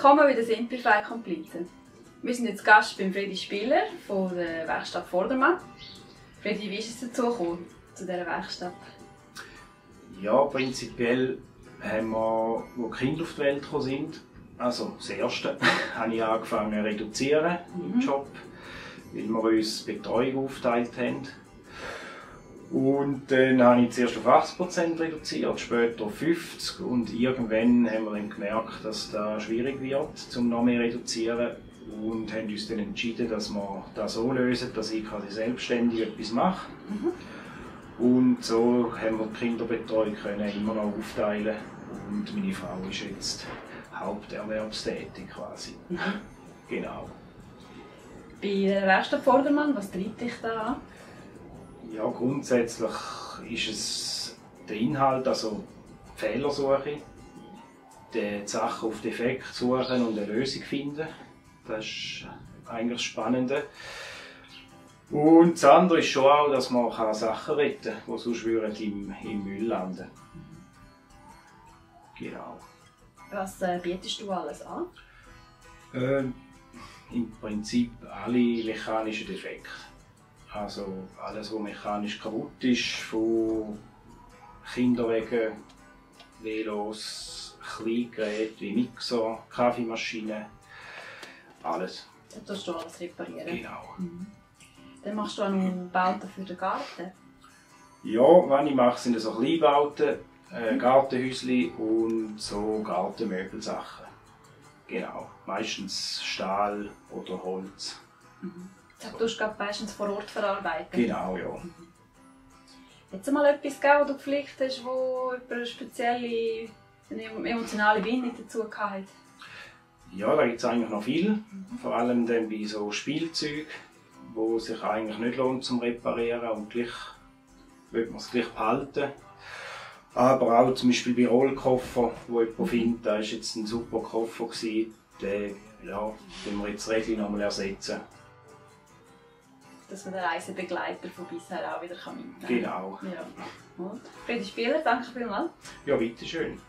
willkommen bei der Simplify Complete. Wir sind jetzt Gast beim Fredi Spieler von der Werkstatt Vordermann. Fredi, wie ist es dazu gekommen, zu dieser Werkstatt? Ja, prinzipiell haben wir, als die Kinder auf die Welt gekommen sind, also das Erste, habe ich angefangen zu reduzieren im Job, weil wir uns Betreuung aufgeteilt haben. Und dann habe ich zuerst auf 80% reduziert, später auf 50% und irgendwann haben wir dann gemerkt, dass das schwierig wird, um noch mehr zu reduzieren und haben uns dann entschieden, dass wir das so lösen, dass ich quasi selbstständig etwas mache. Und so haben wir die Kinderbetreuung immer noch aufteilen und meine Frau ist jetzt haupterwerbstätig quasi. Genau. Bei der Werkstatt Vordermann, was treibt dich da an? Ja, grundsätzlich ist es der Inhalt, also die Fehlersuche, die Sachen auf Defekt suchen und eine Lösung finden. Das ist eigentlich das Spannende. Und das andere ist schon auch, dass man Sachen retten kann, die sonst im Müll landen. Genau. Was bietest du alles an? Im Prinzip alle mechanischen Defekte. Also alles, was mechanisch kaputt ist, von Kinderwagen, Velos, Kleingeräte wie Mixer, Kaffeemaschinen, alles. Das tust du alles reparieren? Genau. Dann machst du auch noch Bauten für den Garten? Ja, was ich mache, sind so Kleinbauten, Gartenhäuschen und so Gartenmöbelsachen. Genau, meistens Stahl oder Holz. Das tust du meistens vor Ort verarbeiten? Genau, ja. Hat es mal etwas gegeben, wo du gepflegt hast, wo eine spezielle emotionale Bindung dazu hatte? Ja, da gibt es eigentlich noch viel. Vor allem dann bei so Spielzeugen, wo sich eigentlich nicht lohnt zum Reparieren und gleich will man es gleich behalten. Aber auch zum Beispiel bei Rollkoffer, wo jemand findet, das war jetzt ein super Koffer, den wir jetzt Rädchen nochmal ersetzen. Dass man den Reisebegleiter von bisher auch wieder mitnehmen kann. Genau. Ja. Fredi Spieler, danke vielmals. Ja, bitteschön.